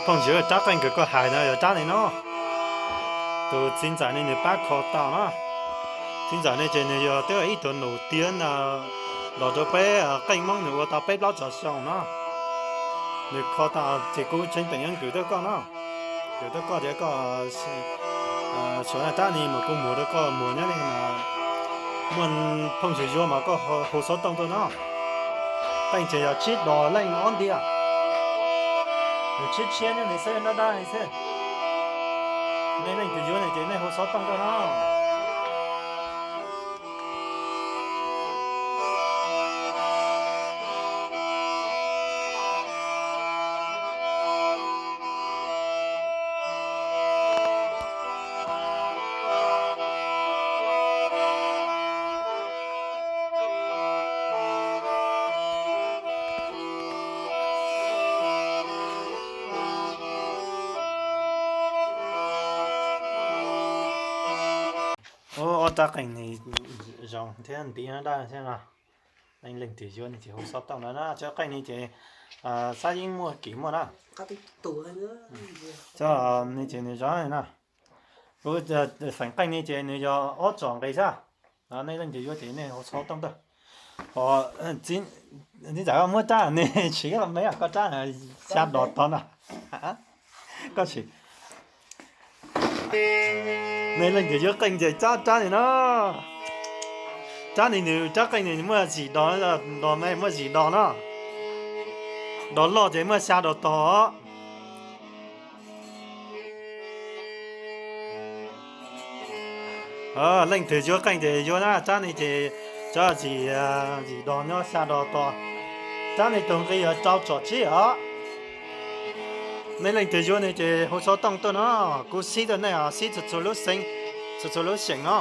Phooj ywg, rab qeej kws koj hais no yog rab ni no. Tus txiv ntxawm ne nws pab kho tau na. Txiv ntxawm ne ces nws yog twb ib tug nus tiav na, los rau peb qeej Hmoob nws ua tau peb plaub caug xyoo no. Nws kho tau ces kuv tseem teem yeej kwv tuaj koj no. Kwv tuaj koj tias koj xyuas rab ni mas kuv muag rau koj muag nyob li mas muaj phooj ywg yuav mas koj hu xov tooj tuaj no. Qeej ces yog tsib dos leej ob ntiag. Nws tshiab tshiab nyob li xwb, dab dab li xwb. Nej leej twg yuav ne ces nej hu xov tooj tuaj no. Ua ob rab qeej ni zoo thiab ntiv daj thiab no. Nej leej twg yuav ne ces hu xov tooj no na, cov qeej ni ces xab yeeb muaj kim muaj na. Cov ni ces nws zoo na. Kuv feem qeej ni ces nws yog ob tsom nqi xwb. Nej leej twg yuav ces nej hu xov tooj tuaj. Txiv ntxawm, muab rab ni tsis me koj rab xya dos tog na. Koj sim. Nej leej twg yuav qeej ces rab rab ni no. Rab ni nws rab qeej ni nws muaj yim dos, dos me muaj yim dos no. Dos loj ces muaj xya dos tog. Leej twg yuav qeej ces yuav na, rab ni ces cov yim, yim dos nyob xya dos tog. Rab ni tus nqi yog rau tsom tsib os. Nej leej twg yuav ne ces hu xov tooj tuaj no, kuv xib tuaj nej os, xib txhua txhua lub xeev, txhua txhua lub xeev no.